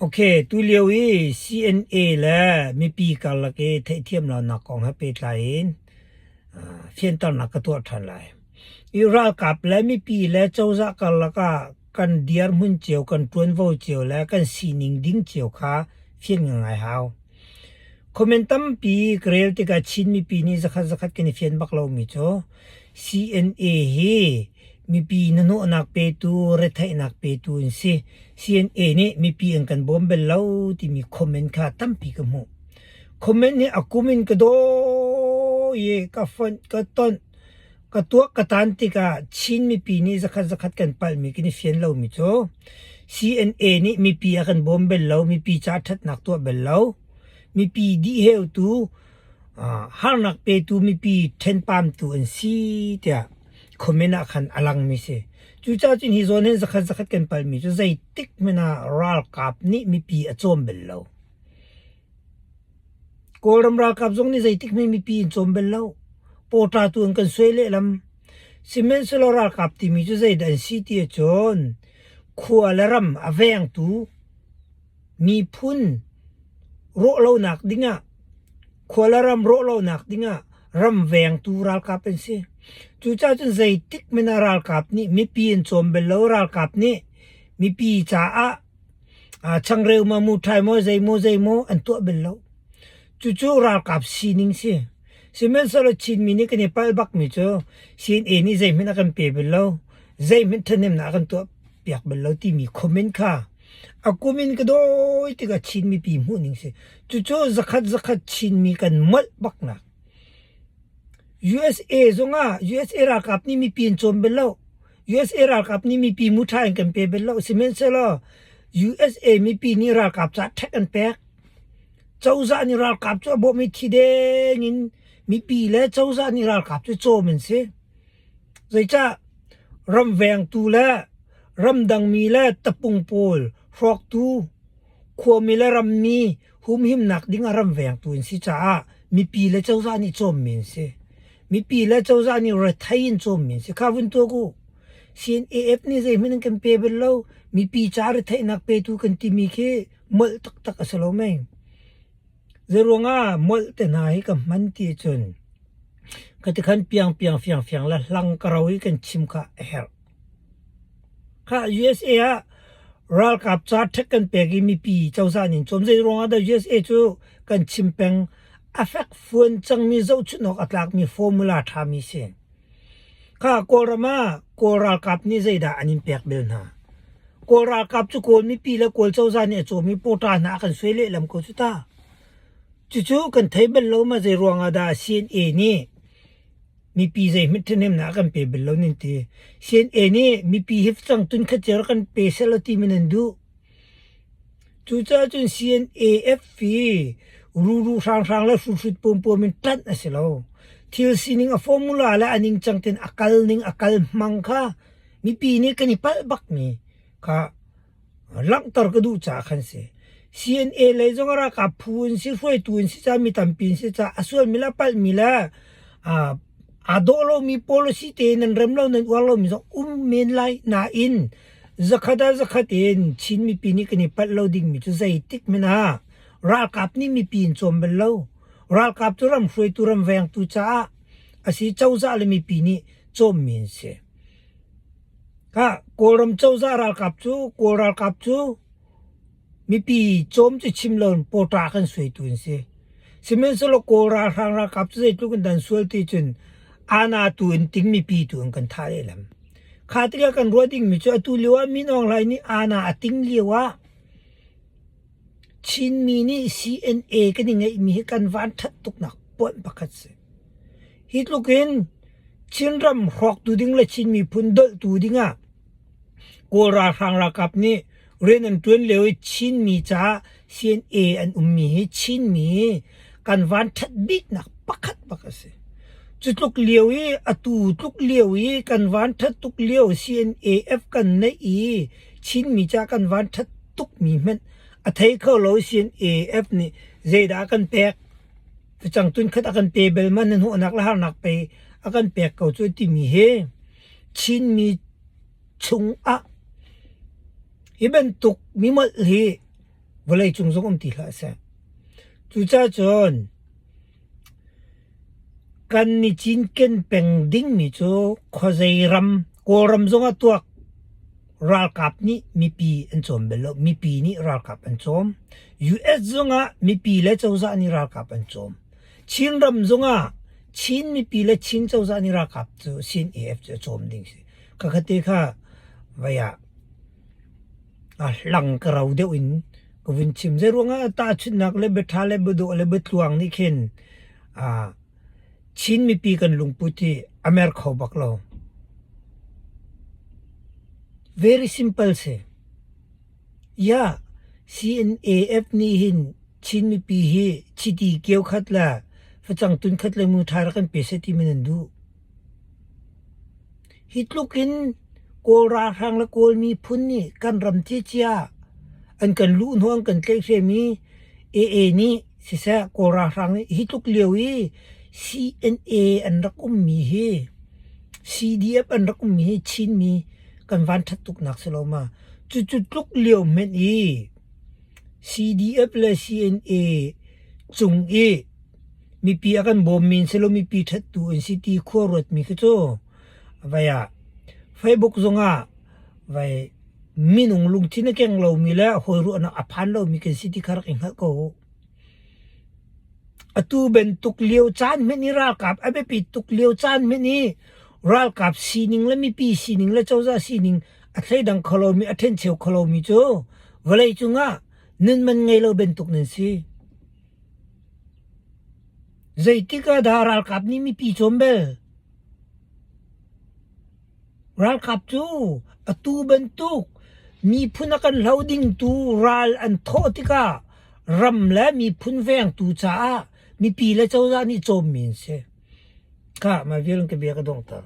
Ok, tulio i CNA le mipi karlak i theihthiam lonak kong he pehtlai in fianternak ka tuah ṭhan lai. I ralkap le mipi le cozah karlak ah kan dirhmun cio, kan ṭuanvo cio le kan sining ding cio kha fian ngai hau. Comment tampi ka rel tikah Chin mipi nih zakhat zakhat kan i fian bak lomi cu CNA hi mipi hnahnawhnak petu, retheihnak petu an si. CNA nih mipi an kan bawm bal lo timi comment kha tampi ka hmuh. Comment hi a kum in ka dawi i ka fonh, ka tonh, ka tuak ka tan tikah Chin mipi nih zakhat zakhat kan palhmi kan i fian lomi cu CNA nih mipi a kan bawm bal lo, mipi ca ṭhatnak tuah bal lo, mipi dihheutu, harnak petu mipi ṭhenpamtu an si tiah comment ah khan a langmi si. Cucaah cun hi zawn hin zakhat zakhat kan palhmi cu zeitik hmanh ah ralkap nih mipi a cawm bal lo. Kawlram ralkap zong nih zeitik hmanh mipi an cawm bal lo. Pawṭa tu an kan suai lehlam. Sihmanhsehlaw ralkap timi cu zeidah an si ti ahcun khua le ram a vengtu miphun rawh lonak dingah khua le ram rawh lonak dingah ram vengtu ralkap an si. Cucaah cun zeitik hmanh ah ralkap nih mipi an cawm bal lo. Ralkap nih mipi caah changreu maw muṭhai maw zeimaw zeimaw an tuah bal lo. Cucu ralkap sining si. Sihmanhsehlaw Chinmi nih kan i palh bakmi cu CNA nih zeihmanh a kan pe bal lo, zeihmanh ṭhahnemnak a kan tuah piak bal lo timi comment kha a kum in ka dawi tikah Chin mipi hmuhning si. Cucu zakhat zakhat Chinmi kan molh baknak. USA zongah USA ralkap nih mipi an cawm bal lo. USA ralkap nih mipi muṭha in kan pe bal lo. Sihmanhsehlaw USA mipi nih ralkap ca ṭhek an pek. Cozah nih ralkap cu a bawmh i thi deng in mipi le cozah nih ralkap cu cawm an si. Zeicah ramvengtu le ramdangmi le tapung pawl hrawktu khuami le rammi humhimnak ding ah ramvengtu an si caah mipi le cozah nih cawmmi an si. Mipi le cozah nih rethei in cawmmi an si. Kha vun tuak u. CNAF nih zeihmanh an kan pe bal lo. Mipi ca retheihnak petu kan timi khi molh taktak a si lo mei. Zeiruangah molh te hna hi ka hman ti cun ka tikhan piang piang fiang fiang le hlang ka ro i kan chim kha a herh. Kha USA ah ralkap ca ṭhek kan pek i mipi cozah nih cawm zei ruangah dah USA cu kan chim peng a fekfuan cangmi zohchunh awk a tlakmi formula ṭhami si. Kha Kawlram ah Kawl ralkap nih zeidah an in pek bel hna? Kawl ralkap cu Kawl mipi le Kawl cozah nih a cawmi pawṭa hna a kan suai lehlam ko cu ta. Cucu kan thei bal lo ma zei ruangah dah CNA nih mipi zeihmanh ṭhahnemnak a kan pe bal lo nan ti. CNA nih mipi hi facang tun khat cio kan pe seh law ti mi nan duh. Cucaah cun CNAF hi ruru hranghrang le hruhrut puampuam in ṭanh a si lo. Thil sining a formula le a ningcang tein a kal ning a kal hmang kha mipi nih kan i palh bakmi kha langhter ka duh caah khan si. CNA lei zong a ralkap phu in si hruaitu in si ca mi tampi in si ca a sualmi le a palhmi le aa dawh lomi policy te nan rem lo nan uar lomi zong um men lai nain zakhat ah zakhat in Chin mipi nih kan i palh lo dingmi cu zeitik hmanh ah ralkap nih mipi in cawm bal lo. Ralkap cu ram hruaitu ram vengtu caah a si cozah le mipi nih cawmmi an si. Ka Kawlram cozah ralkap cu Kawl ralkap cu mipi cawm cu chim lo in pawṭa kan suaitu an si. Sihmanhsehlaw Kawl ralhrang ralkap cu zeitluk in dan sual ti cun ana tu in ting mipi tu in kan thah lehlam. Kha tikah kan ruah dingmi cu atu lio ah Min Aung Hlaing nih ana a ting lio ah Chinmi nih CNA kan i ngeihmi hi kan van ṭhat tuknak point pakhat si. Hi tluk in Chinram hrawktu ding le Chin miphun dolhtu dingah Kawl ralhrang ralkap nih rian an ṭuan lio i Chinmi caah CNA an ummi hi Chinmi kan van ṭhat biknak pakhat bak a si. Cu tluk lio i atu tluk lio i kan van ṭhat tuk lio CNAF kan neih i Chinmi caah kan van ṭhat tukmi hmanh a thei kho lo CNAF nih zeidah a kan pek? Facang tun khat a kan pe bel ma na hnawhnak le harnak pei a kan pek ko cu timi hi Chinmi chungah hi bantuk mi molh hi Vawlei cung zong um ti hlah seh. Cucaah cun kan i cinken peng dingmi cu khuazei ram, Kawlram zongah tuak ralkap nih mipi an cawm bal lo. Mipi nih ralkap an cawm. US zongah mipi le cozah nih ralkap an cawm. Chinram zongah Chin mipi le Chin cozah nih ralkap cu CNAF cu a cawm ding si. Khakha te kha vai ah a hlang ka rau deuh in ka vun chim. Zeiruangah tahchunhnak le biaṭha le biadawh le biatluang nih khin Chin mipi kan lungput hi a mer kho bak lo. Very simple si. Ya, CNAF nih hin Chin mipi hi chiti kio khat le facang tun khat le muṭhai rak kan pe seh ti men an duh. Hi tluk in Kawl ralhrang le Kawl miphun nih kan ram ciacia an kan luhhnawh an kan tlaihhrem i AA nih siseh Kawl ralhrang nih hi tluk lio i CNA an rak ummi hi CDF an rak ummi hi Chinmi kan vanṭhat tuknak si lo ma. Cucu tluk lio hmenh i CDF le CNA cung i mipi a kan bawmmi an si lo mipi ṭhattu an si ti khua ruatmi khi cu vai ah Facebook zongah vai minung lungthin a keng lomi le hawi ruahnak a phan lomi kan si ti kha rak i hngalh ko u. Atu bantuk lio caan hmanh i ralkap a biapit tuk lio caan hmanh i ralkap sining le mipi sining le cozah sining a thleidang kho lomi a ṭhencheu kho lomi cu vawlei cungah nun man ngei lo bantuk nan si. Zeitik ah dah ralkap nih mipi cawm bel? Ralkap cu atu bantuk miphun a kan hlo dingtu ral an thawh tikah ram le miphun vengtu caah mipi le cozah nih cawmmi an si. Khah, mah vial in ka bia ka donghter.